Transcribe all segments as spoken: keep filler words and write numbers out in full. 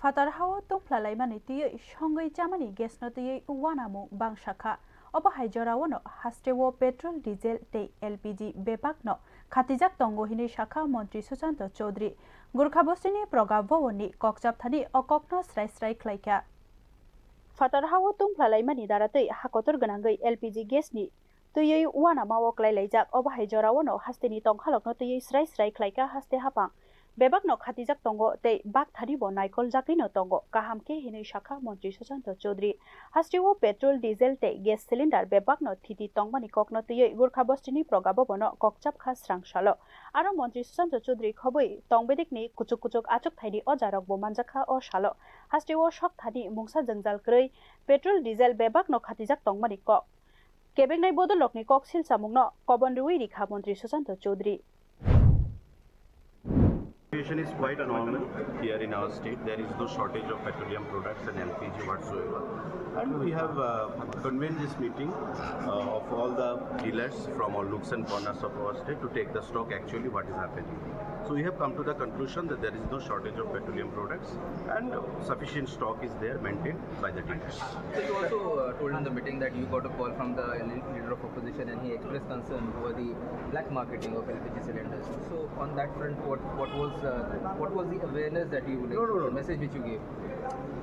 Phatar hao tungphlalaimani twiwi songwi chamani gasno twiwi uanamung bangsa kha. Obo hai jorao no hasteo petrol, diesel tei L P G bebakno khatijak tongo hinwi sakha Montri Susanto Chowdhury. Gurkha bostini Proga Bhawanni kokchapthani o kokno srai srai khlaikha. Phatar hao tungphlalaimani daratwi hakotor gwnangwi L P G gasni twiwi uanamao klailaijak. Obo hai jorao no hasteni tongkhalokno twiwi srai srai khlaikha haste haphang. Bebakno khatijak tongo tei bakthani bo naikoljagwino tongo, kaham khe hinwi sakha Montri Susanto Chowdhury. Hasteo petrol, diesel tei gas cylinder bebakno thiti tongmani kokno twiwi Gurkha bostini Proga Bhawanno kokchapkha srang salo. Aro Montri Susanto Chowdhury khobwi tongbedekni kuchuk kuchuk achukthaini ojarokbo manjakha o salo. Hasteo sok thani mungsa jwngjal kwrwi petrol, diesel bebakno khatijak tongmani kok. Kebengnai bodolrokni kok silchamungno kobon rwui rikha Montri Susanto Chowdhury. Situation is quite normal here in our state. There is no shortage of petroleum products and L P G whatsoever. And we have uh, convened this meeting uh, of all the dealers from all nooks and corners of our state to take the stock actually what is happening. So we have come to the conclusion that there is no shortage of petroleum products and sufficient stock is there maintained by the dealers. So you also uh, told in the meeting that you got a call from the leader of opposition and he expressed concern over the black marketing of L P G cylinders. So on that front, what, what was uh, what was the awareness that you, like, no, no, no, the message which you gave?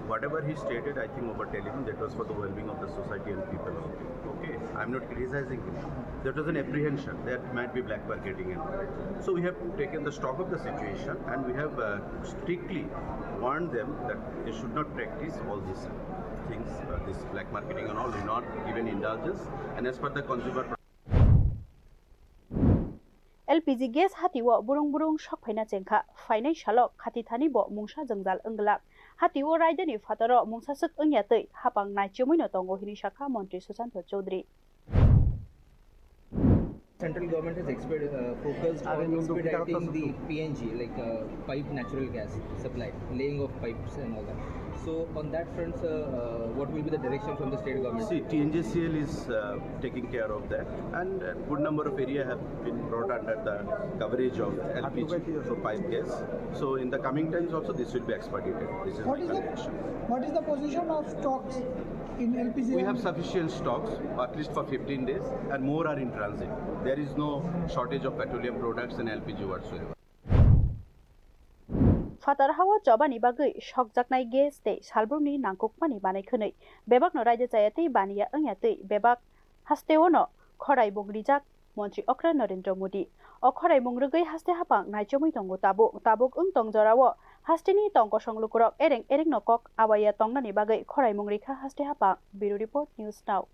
Whatever he stated, I think over television, that was for the well-being of the society and people. Okay, I'm not criticizing him. That was an apprehension. There might be black marketing and all. So we have taken the stock of the situation and we have uh, strictly warned them that they should not practice all these things, uh, this black marketing and all, do not give an indulgence. And as per the consumer L P G gas hatio burung burung sok phaina chengkha, phainai salo khati thani bo mungsa jwngjal wngglak. Hatio raidani phataro mungsa swk wngya twi hapang naichomwino tongo hinwi sakha Montri Susanto Chowdhury. Central government has exped, uh, focused on expediting the P N G, like uh, pipe natural gas supply, laying of pipes and all that. So on that front, sir, uh, what will be the direction from the state government? See, T N G C L is uh, taking care of that, and a good number of area have been brought under the coverage of L P G, so pipe gas. So in the coming times also, this will be expedited. This is what is the, what is the position of stocks in L P G? We have sufficient stocks, at least for fifteen days, and more are in transit. There is no shortage of petroleum products and L P G whatsoever. Phatar hao chobani bagwi sokjaknai gas tei salbrumni nangkukmani manwi khwnwi bebakno raida chaya tei baniya wngya twi bebak hasteo no khorai bung rijak Montri okra Narendra Modi. O khorai mung rwgwi haste haphang naichomwi tongo tabuk. Tabuk wng tong jorao hasteni tong kosong lukurok ereng erengno kok abaiya tongnani bagwi khorai mung rikha haste haphang. Bureau Report, News Now.